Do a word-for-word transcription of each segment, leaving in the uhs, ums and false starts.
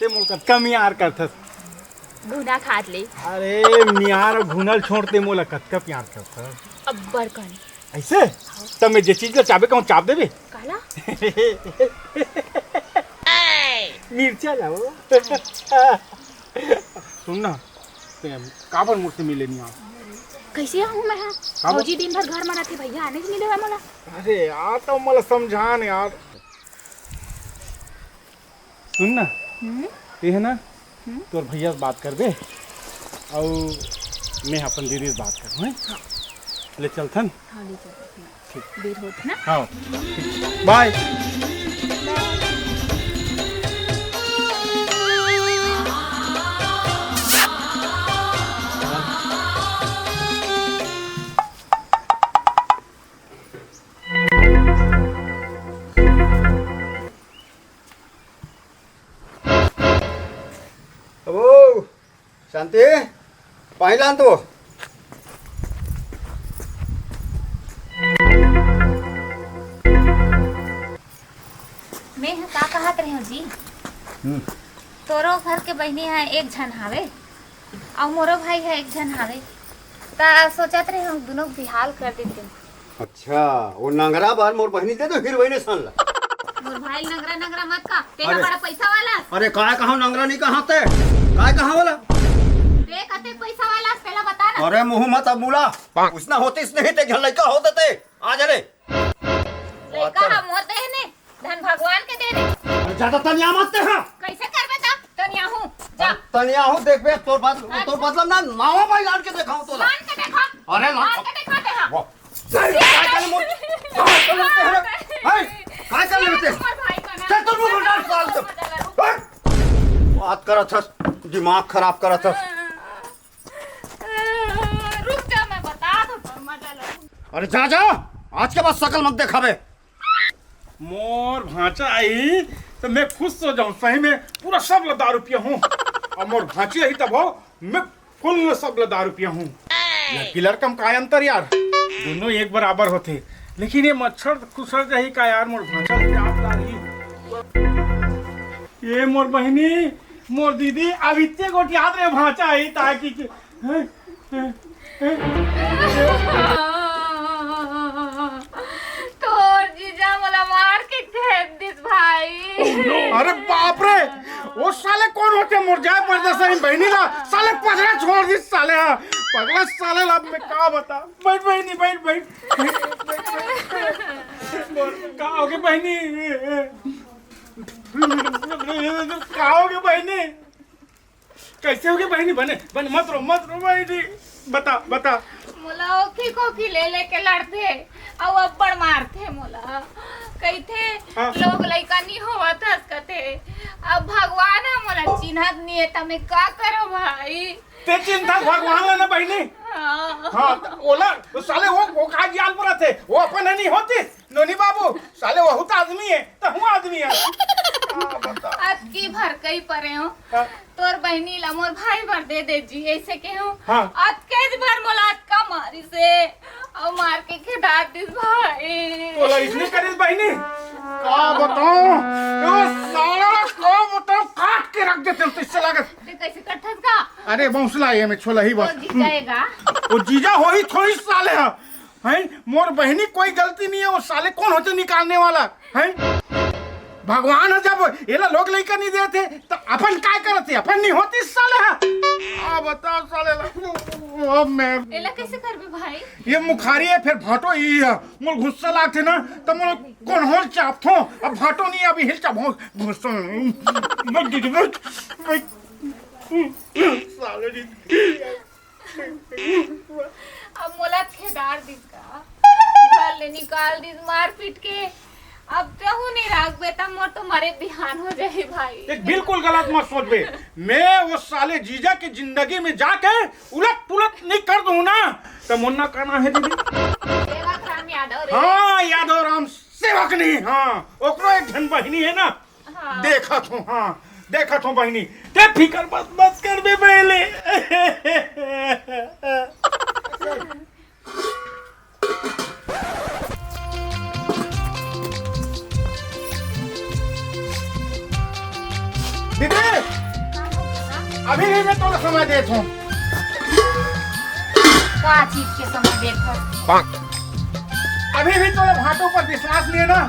ते मोला कतका मियार करथस। घुना खात ले। अरे, मियार अउ घुना ल छोड़, ते मोला कतका प्यार करथस। अब्बड़ कन। अइसे? त मैं जे चीज ला चाहबे कहूं, चाप देबे। काला? मिर्चा ला वो। सुन ना, ते काबर मोर से मिले नइ आस? कइसे आहूं मैं हा? काबर? भौजी दिन भर घर म रहिथे भइया, आने नइ देवय मोला। अरे यार, त मोला समझा न यार। सुन ना, हम्म? ते हे ना, हम्म? तोर भइया से बात करबे, अउ मैं अपन दीदी से बात करहूं, हैं? हाँ। ले चलथन। हाँ, ले चलथन। ठीक। बेर होत ना। हाँ, ठीक। बाय। अबो, शांति, पानी लान तो। मैं ह का कहत रहेंव जी, हम्म। तोरो घर के बहिनी ह एक झन हावे, अउ मोरो भाई ह एक झन हावे, त सोचत रहेंव दुनों के बिहाव कर देतेंव। अच्छा, वो नंगरा बर मोर बहिनी दे दो, फिर वही ने सन ला। मोर भाई नंगरा नंगरा मत का, तेला अरे। बड़ा पैसा वाला। अरे काय कहा नंगरा नहीं कहा ते? काय कहा वाला? देख अते पैसा वाला, तेला बता ना। अरे मुंह मत अब मुला। उसना होतीस नहीं ते घर लइका होते ते। आ जा रे। लइका हम होते हैं ने, धन भगवान के दे दे। अरे ज्यादा तनिया मत ते हाँ। कैसे करबे त? तनिया हूँ, जा। तनिया हूँ, देख बे, तोर बात, हाँ। तोर मतलब ना, नावा भाई लान के देखाऊं तोला। लान के देखा। अरे लान। लान के देखा ते हाँ। वाह। काय, काय कर ले मोर? काय कर ले तेरे? हे, काय कर ले तेरे? चल, तू मुंह उठा, साल तो। बात करत हस, दिमाग खराब करत हस। रुक जा, मैं बता दूं, मजा लो। अरे जा, जा, आज के बाद शकल मत देखाबे। मोर भांचा आही त मैं खुश हो जाऊं, सही में पूरा सब ला दारू पिया हूं। अउ मोर भांची आही तब हो, मैं फुल सब ला दारू पिया हूं। लड़की लड़का म काय अंतर यार, दुनों एक बराबर होथे। लेकिन ये मच्छर खुसर जाही का यार, मोर भांचा ल प्यार लागी। ये मोर बहिनी, मोर दीदी, अब इतने गोट याद रहे भांचा आही ताकि के, हैं? तोर जीजा मोला मार के फेंक दिस भाई। अरे बाप रे, वो साले कोन होथे मोर जाय परदेस बहिनी ला, साले पजरा छोड़ दिस साले हा। पगला साले ला मैं का बता। बैठ बहिनी, बैठ, बैठ। का होगे बहिनी? का होगे बहिनी? कैसे होगे बहिनी? बने, बने, मत रो, मत रो बहिनी। बता, बता। मोला ओखी कोखी ले लेके लड़थे, अउ अब्बड़ मारथे मोला। कहिथे, हाँ। लोग लइका नी होवत हस कथे। अब भगवान ह मोला चिन्हत नी हे, त मैं का करो भाई? ते चिंता भगवान ला ना बहिनी। हाँ। हाँ, त ओला, साले वो, वो का जाल पर थे, वो अपन नहीं होती। नोनी बाबू, साले वहू त आदमी हे, त हूँ आदमी हे। हाँ, बता। अतकी भर कही परे हो। हाँ। तोर बहिनी ला मोर भाई बर दे दे जी, ऐसे केहूं। हाँ। अतकेच भर मोला अतका मारिस हे, अउ मार के खेदार दिस भाई। तोला इसने करिस बहिनी? का बताऊं? ओ साला का बताऊं, काट के रख देते हम तो इससे लागत। ते कैसे करथस का? अरे बौसला ये में छोला ही बस। ओ जीजा हे का? ओ जीजा होही थोड़ी साले हा। हैं? मोर बहिनी कोई गलती नहीं है, वो साले कौन होते निकालने वाला? हैं? भगवान ह जब एला लोग लइका नहीं देते, त अपन काय करत हे? अपन नहीं होती साले हा। आ बता साले ला। अब मैं एला कैसे करबे भाई? ये मुखारी हे, फिर भांटो ही हे। मोर गुस्सा लागथे ना, त मोर कोन होल चापथो। अब भांटो नहीं, अभी हिल चाप हो। गुस्सा। मत दीदी, मत। मत। साले जी। अब मोला खेदार दिस का, घर ले निकाल दिस मारपीट के। अब तहूं नहीं राखबे त मोर तो मरे बिहान हो जाही भाई। देख, बिल्कुल गलत मत सोचबे। मैं वो साले जीजा के जिंदगी में जाके उलट पुलट नहीं कर दूं ना, त मोर ना कहना है दीदी। सेवक राम यादव रे। हाँ, यादव राम सेवक नहीं, हाँ, ओकरो एक झन बहिनी है ना, हाँ। देखत हूँ, हाँ, देखत हूँ बहिनी। ते फिकर मत, मत करबे पहले। दीदी, अभी भी मैं तोला समय देत हूँ। का चीज के समय देत हस? अभी भी तोला भांटो पर विश्वास नहीं है ना,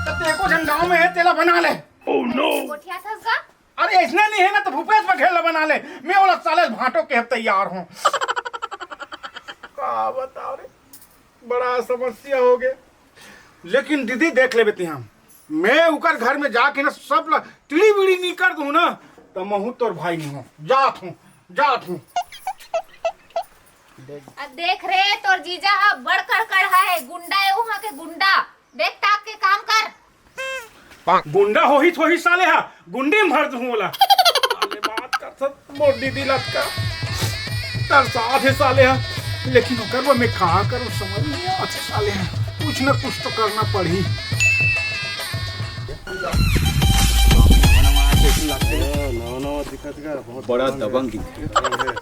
तो तेको झन गांव में है, तेला बना ले। गोठिया थस गा? अरे, ऐसने नहीं है ना, तो भूपेश बघेल ला बना ले। मैं ओला साले भांटो के तैयार हूँ। का बताओ रे, बड़ा समस्या हो गया। लेकिन दीदी, देख लेबे तिहां, मैं उकर घर में जाके ना सब ला टिड़ी बिड़ी नहीं कर दूं ना, तो महू तोर भाई नहीं हूँ। जात हूँ, जात हूँ। अब देख रे, तोर जीजा ह बड़ कड़कड़हा है, गुंडा है वहाँ के, गुंडा। देख ताक के काम कर। गुंडा होही थोही साले हा, गुंडी में भर दूं ओला। साले बात कर सब मोर दीदी लतका। तरसा थे साले हा, लेकिन ओकर बर मैं का करूं समझ नहीं आत हे साले हा। कुछ ना कुछ तो करना पड़ही। नवा नवा दिखत का, बहुत बड़ा दबंग।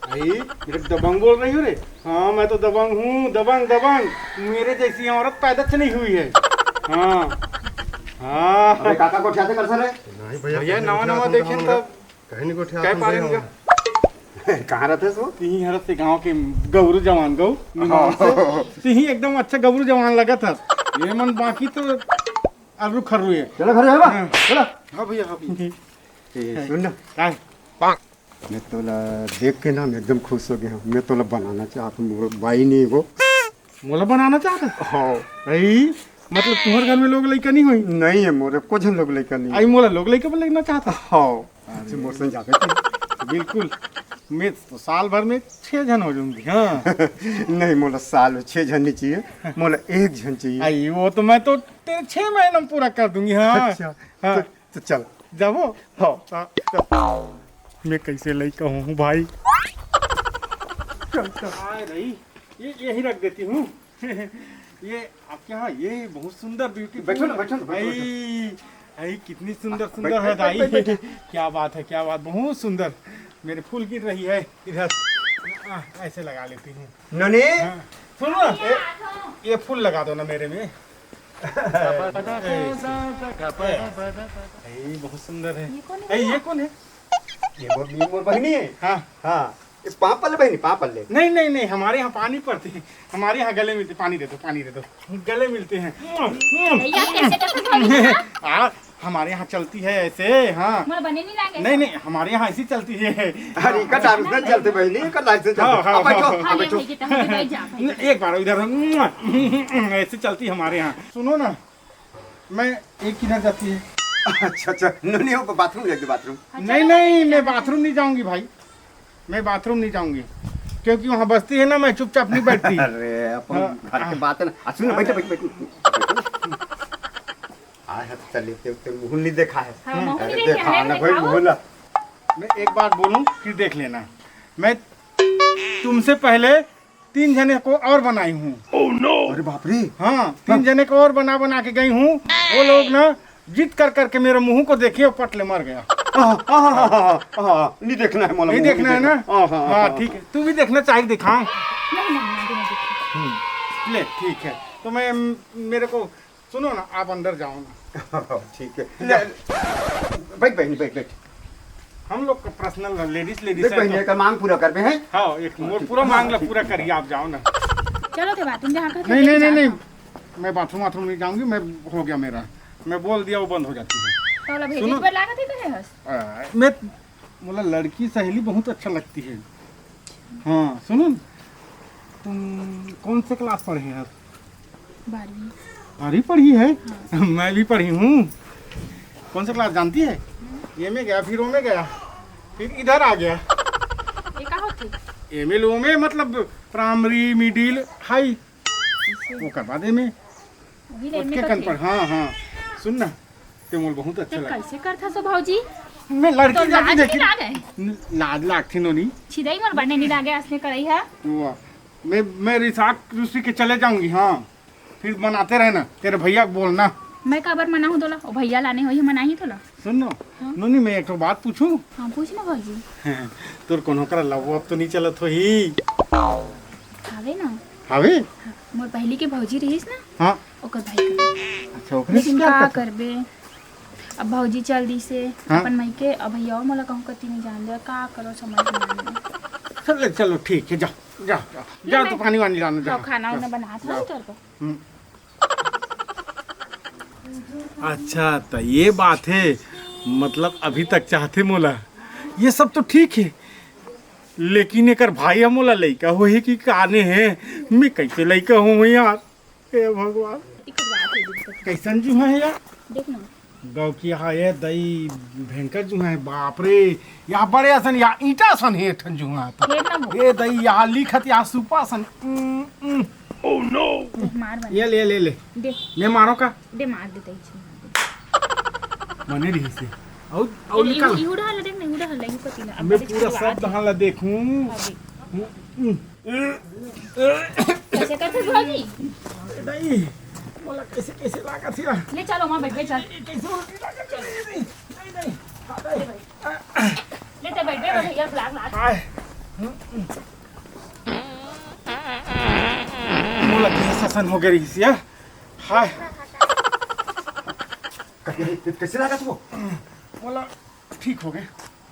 भाई, ये दबंग बोल रही हो रे? हाँ, मैं तो दबंग हूँ, दबंग, दबंग। मेरे जैसी औरत पैदा से नहीं हुई है। हाँ। हाँ। अबे काका को ठियाते कर सर है? नहीं भैया, भैया, कहीं नवा, नहीं नवा उठा देखें सकता हूँ तब। कहीं नहीं को ठिया कह सकता पा रहे हूँ। कहाँ रहते हो? तिही हरत से गांव के गौरू जवान गौ, निमान से। हाँ। तिही एकदम अच्छा गौरू जवान लगत हस। ये मन बाकी तो अर्रू खर्रू है। चलो घर जाओ। हाँ। चलो। हाँ भैया, हाँ भैया। ए, सुन ना। काय? मैं तोला देख के ना, मैं एकदम खुश हो गया हूँ। मैं तोला बनाना चाहता हूँ, मोर बाई नहीं वो। मोला बनाना चाहता? हाँ। भाई, मतलब तुम्हारे घर में लोग लइका नहीं होई? नहीं है, मोरे को झन लोग लइका नहीं। आई मोला लोग लइका पर लेना चाहता? हाँ। अच्छा, मोर संग जाबे तू? बिल्कुल। मैं तो साल भर में छह झन हो जाऊंगी, हाँ। नहीं, मोला साल में छह झन नहीं चाहिए, मोला एक झन चाहिए। आई, वो तो मैं तो तेरे छह महीने में पूरा कर दूंगी, हाँ। अच्छा, हाँ। तो तो चल। जाबो? हाँ। हाँ, चल। मैं कैसे लइका हूँ भाई? चल, चल। आए रही, ये यही रख देती हूँ। ये आपके यहाँ ये बहुत सुंदर ब्यूटी। बैठो ना, बैठो ना, बैठो, बैठो। आई, आई, कितनी सुंदर, हाँ, सुंदर बैठ, है बैठ, दाई। बैठ, बैठ। क्या बात है, क्या बात, बहुत सुंदर। मेरे फूल गिर रही है इधर। हाँ, ऐसे लगा लेती हूँ। ननी? हाँ। सुनो ना, ए, ये फूल लगा दो ना मेरे में। ए, बहुत सुंदर है। ये कौन है ए, भैया? ये कौन है? ये मोर, ये मोर बहिनी है। हाँ। हाँ। ये पाँव पल्ले बहिनी, पाँव पल्ले। नहीं, नहीं, नहीं, हमारे यहाँ पानी पड़ते हैं। हमारे यहाँ गले मिलते, पानी दे दो, पानी दे दो। गले मिलते हैं। भैया, कैसे करते हो? हाँ, हमारे यहाँ चलती है ऐसे, हाँ। मोर बने नहीं लागे। नहीं, नहीं, हमारे यहाँ ऐसी चलती है। अरे, इनका डांस नहीं चलते बहनी, इनका डांस नहीं चलते। हाँ, हाँ, अब बैठो, हाँ, हाँ। अब बैठो। हाँ, भैया, तो हम भी बैठ जाओ। एक बार इधर, ऐसे चलती हमारे यहाँ। सुनो ना, मैं एक किधर जाती है? अच्छा, अच्छा, नहीं, नहीं, वो बाथरूम जाके, बाथरूम। अच्छा, नहीं, नहीं, मैं बाथरूम नहीं जाऊंगी भाई, मैं बाथरूम नहीं जाऊंगी, क्योंकि वहाँ बस्ती है ना, मैं चुपचाप नहीं बैठती। अरे, अपन हाँ। घर के बात है ना। आ, सुन ना, बैठो, बैठो, बैठो। आए है तो चलिए, ते, ते मुंह नहीं देखा है। हाँ, मुंह अरे नहीं देखा देखा है, ना भाई, दिखाओ। मुंह ना। मैं एक बात बोलूं, फिर देख लेना। मैं तुमसे पहले तीन जने को और बनाई हूँ। अरे बाप रे। हाँ, तीन हाँ। जने को और बना, बना के गई हूँ। वो लोग ना जिद कर करके मेरे मुंह को देखे और पट ले मर गया। आह, आह, आह, आह, आह, नहीं देखना है मोला, नहीं मुंह देखना है ना? आह, आह, हाँ, आह, ठीक है, तू भी देखना चाहे दिखा। नहीं, नहीं, नहीं, नहीं, नहीं। ले, ठीक है, तो मैं, मेरे को सुनो ना, आप अंदर जाओ ना। ठीक है। ले, बैठ बहनी, बैठ, बैठ। हम लोग का पर्सनल लेडीज, लेडीज देख है बहनी, तो एकर मांग पूरा करबे हैं। हाँ, एक मोर ठीक। पूरा हाँ, मांग ला ठीक, पूरा ठीक। करिए, आप जाओ ना। चलो थे बाथरूम जहाँ का नहीं, नहीं, नहीं, नहीं, मैं बाथरूम वाथरूम नहीं जाऊंगी, मैं हो गया मेरा, मैं बोल दिया वो बंद हो जाती है। तो वाला भेजे सुनो। पर लागत ही तो है हस। आ, मैं मोला लड़की सहेली बहुत अच्छा लगती है। हाँ, सुनो न, तुम कौन से क्लास पढ़े हो? बारहवीं। बारहवीं पढ़ी है? हाँ। मैं भी पढ़ी हूँ। कौन सा क्लास जानती है? हम्म। ए में गया, फिर ओ में गया, फिर इधर आ गया। ये का होती? ए में, ओ में मतलब प्राइमरी, मिडिल, हाई। ओकर बाद ए में। वही ले, ए में ओतके तो कन थे। पढ़, हाँ, हाँ। सुन ना, ते मोल बहुत अच्छा तो लगा। कैसे करथा सो भौजी? मैं लड़की तो जाति लाज देखी। नहीं लागे? न-, लाज लागथे नोनी। छिदई मोर बने नहीं लागे, असने करई है। वाह। मैं, मैं रिसाक रूसी के चले जाऊंगी, हाँ। फिर मनाते रहना, तेरे भैया को बोलना। मैं काबर मनाहूँ तोला? ओ भैया लाने होही मनाही तोला। सुन नो, हाँ? नोनी, मैं एक ठो बात पूछूं? हाँ, पूछ ना भौजी। तोर कोनो करा लव वव तो नहीं चलत होही? हावे ना। हावे? हाँ, मोर पहली के भौजी रहीस ना? हाँ। ओकर भाई का। अच्छा, ओकरे से लेकिन प्यार का करत? करबे? अब भौजी चल दिस हे हाँ? अपन मइके, अब भैया मोला कहूँ कति नहीं जान दे, का करो समझ में नहीं आने। चलो, चलो, ठीक है, जाओ, जाओ, जाओ, जाओ, तो पानी वानी लाना, जाओ, खाना वाना बना था तोर को। हम्म। अच्छा, त ये बात है, मतलब अभी तक चाहथे मोला, ये सब तो ठीक है, लेकिन एकर भाई ह मोला लइका होही कि काने हे, मैं कैसे लइका हूँ यार, हे भगवान, कैसन जुहा है यार। देख ना। गौ की हा, ये दई भयंकर जुहा है, बाप रे, या बड़े असन, या ईंटा असन है ठन जुहा तो। फेर ना वो। ए दई, या लिखत, या सुपा असन। उम, उम। देख, मार बने। ये ले, ले, ले। दे। मैं मारो का? दे, मार दे, दई, मार दे। बने रही से। औ, औ ए, निकाल। इहू, इहू डाल, देख ना, इहू डाल, इहू पतीला। अब मैं बड़े पूरा छुड़वा सब दे। धान ला देखूं। हाँ, देख। उम, उम। कैसे करथे भौजी? नहीं, मोला कैसे, कैसे लागत हे? ले चलो, वहाँ बैठ, बैठ, चल। कैसे उल्टी लागत हे? नहीं, नहीं, नहीं, नहीं। ले तो बैठ, बैठ, भैया, लाग, लाग। हाय। मोला गैस असन हो गए रही है। हाय। कैसे, कैसे लागत हे वो? मोला ठीक हो गए,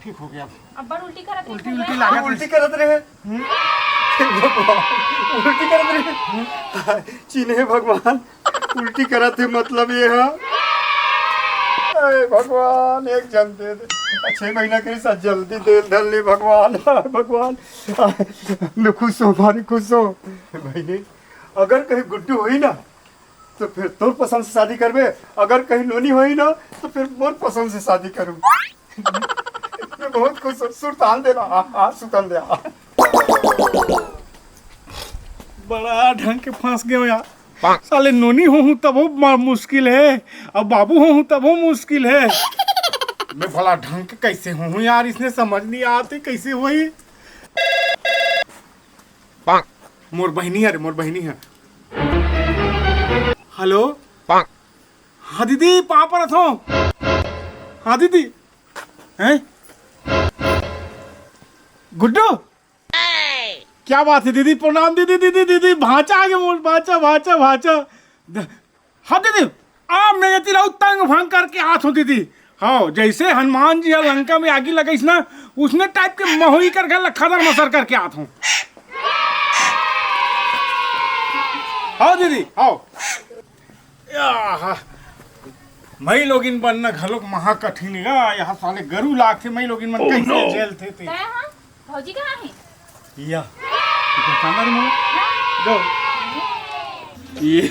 ठीक हो गया। अब्बड़ उल्टी करत हे उल्टी, भैया। उल्टी लागत उल्टी हे। करत रहे। हम्म? भगवान, उल्टी करत रहे। हम्म? चिन्हे भगवान, उल्टी करत हे मतलब ये हा। अरे भगवान, एक जन दे दे। छह महीना के साथ जल्दी दे धर ले भगवान, भगवान। मैं खुश हो, भारी खुश हो। बहिनी, अगर कहीं गुड्डू होई ना, तो फिर तोर पसंद से शादी करबे, अगर कहीं नोनी होई ना, तो फिर मोर पसंद से शादी करूँ। मैं बहुत खुश हूँ। सुरताल दे रहा, हाँ, सुरताल दे रहा। बड़ा ढंग के फंस गए यार। साले नोनी होहूँ तबो म-, मुश्किल है, अब बाबू होहूँ तबो मुश्किल है। मैं भला ढंग के कैसे होहूँ यार, इसने समझ नहीं आते कैसे होई। मोर बहिनी है रे, मोर बहिनी है। हेलो। हाँ दीदी, पाँव परत हूँ। हाँ दीदी। हैं? गुड्डू? क्या बात है दीदी, प्रणाम दीदी, दीदी, दीदी, भांचा आगे मोर, भांचा, भांचा, भांचा। द-, हाँ दीदी, आ मैं ये तिला तंग भंग करके आत हूँ दीदी। हाँ, जैसे हनुमान जी ह लंका में आगी लगाइस ना, उसने टाइप के महोई कर घर लखा दर मसर करके आत हूँ। हाँ दीदी, हाँ। याह, मई लोगिन बनना घलोक महा कठिन गा। यहाँ साले गरु लागथे, मई लोगिन मन कैसे झेलथे ते। तय हाँ? भौजी कहाँ हे? या, तू पहचान रही मोला? हाँ। दो। ये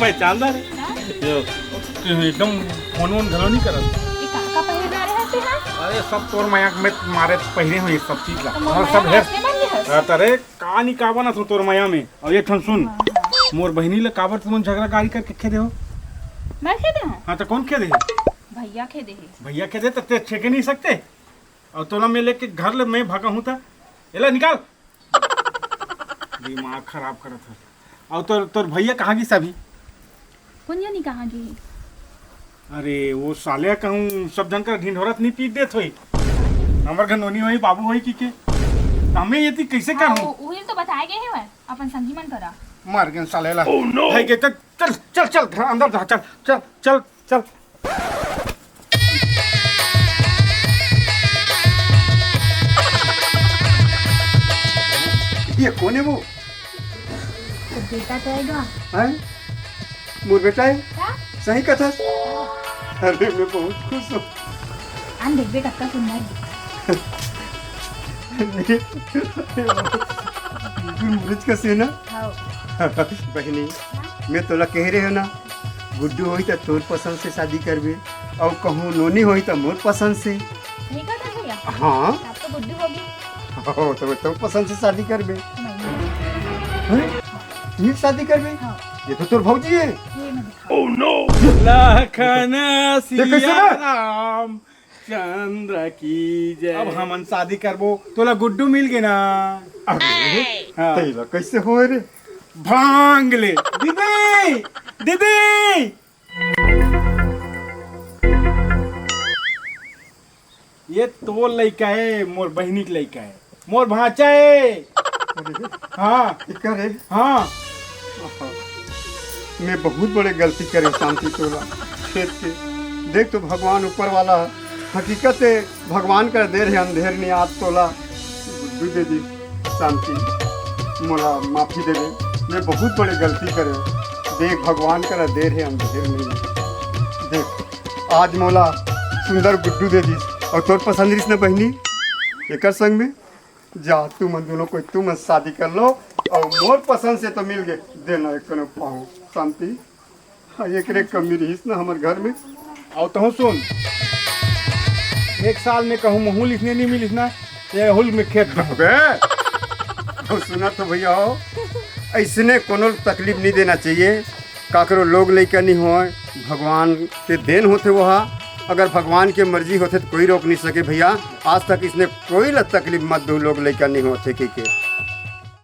पहचान रहे? हाँ। यो, तू एकदम फोन वोन घलो नहीं करत। ये का, का पहिर रहे हस ते, हाँ? अरे, सब तोर मया में मारे पहिरे हूँ ये सब चीज ला। तो मोर और मया सब में है। ऐसे बन गए हस? हाँ, तरे का निकाबा ना तू तोर मया में। और ये ठन सुन, हाँ, हाँ। मोर बहिनी ले काबर तुमन झगड़ा गारी करके खेदे हो? मैं खेदे हूँ? हाँ, तो कौन खेदे हे? भैया खेदे हे। भैया खेदे तो ते छेके नहीं सकते? और तोला मैं लेके घर ले मैं भगा हूँ त एला निकाल। दिमाग खराब करत हस। और तोर, तोर भैया कहाँ गिस अभी? कोन जानी कहाँ गे हे? अरे वो साले कहूँ सब झन कर ढिंढोरा त नहीं पीट देत होई। हमर घर नोनी होई, बाबू होई कि के। त हमें ये ती कैसे हाँ, करहूँ? वो, उही तो बताए गए हे वह, अपन संगी मन करा। मर गए साले ला। Oh no! भाई के चल, चल, चल, चल, घर अंदर जा, चल, चल, चल, चल। ये कोन हे वो? तो बेटा तो आएगा। हैं? मोर बेटा हे? का? सही कथस? अरे, मैं बहुत खुश हूँ। आन देख बेटा, कतका सुंदर हे। बिल्कुल मुरझ कस हे ना? हाँ। बहिनी, मैं तोला कहे रहे हूँ ना, गुड्डू होई त तोर पसंद से शादी करबे, अउ कहूँ नोनी होई त मोर पसंद से। नहीं करता भैया? हाँ। अब तो गुड्डू होगी। हाँ, तो तोर पसंद से शादी करबे। नहीं। हैं? ये शादी करबे? हाँ। ये तो तोर भौजी हे। ये मैं दिखा। Oh no! लखन ये कैसे ना? सिया राम चंद्र की जय। अब हमन शादी करबो, तोला गुड्डू मिल गे ना। अरे, हाँ। तेला कैसे होय रे? भांग ले। दीदी, दीदी। ये तोर लइका हे, मोर बहिनी के लइका हे, मोर भांचा हे। अरे, हाँ। एकर हे? हाँ। मैं बहुत बड़े गलती करे शांति तोला खेद के। देख तो भगवान ऊपर वाला हकीकत हे, भगवान कर दे रहे अंधेर नहीं आज तोला। गुड्डू दे दी शांति, मोला माफी दे दे, मैं बहुत बड़े गलती करे। देख भगवान कर दे रहे अंधेर नहीं। देख आज मोला सुंदर गुड्डू दे दी और तोर पसंद रिस न बहिनी एकर संग में। जा तू मन दोनों कोई तू मन शादी कर लो और मोर पसंद से तो मिल गए देना एक कनो पाऊँ शांति। हाँ, एकरे कमी रहिस ना हमर घर में। अउ तहूँ सुन, एक साल में कहूँ महूँ लिखने नहीं मिलिस ना, ये हुल में खेत में। अबे, अब सुना तो भैया हो, ऐसने कोनो तकलीफ नहीं देना चाहिए। काकरो लोग लइका नहीं होय, भगवान के देन होथे वहा। अगर भगवान के मर्जी होथे तो कोई रोक नहीं सके भैया। आज तक इसने कोई ला तकलीफ मत दू, लोग लइका नहीं होथे कहिके।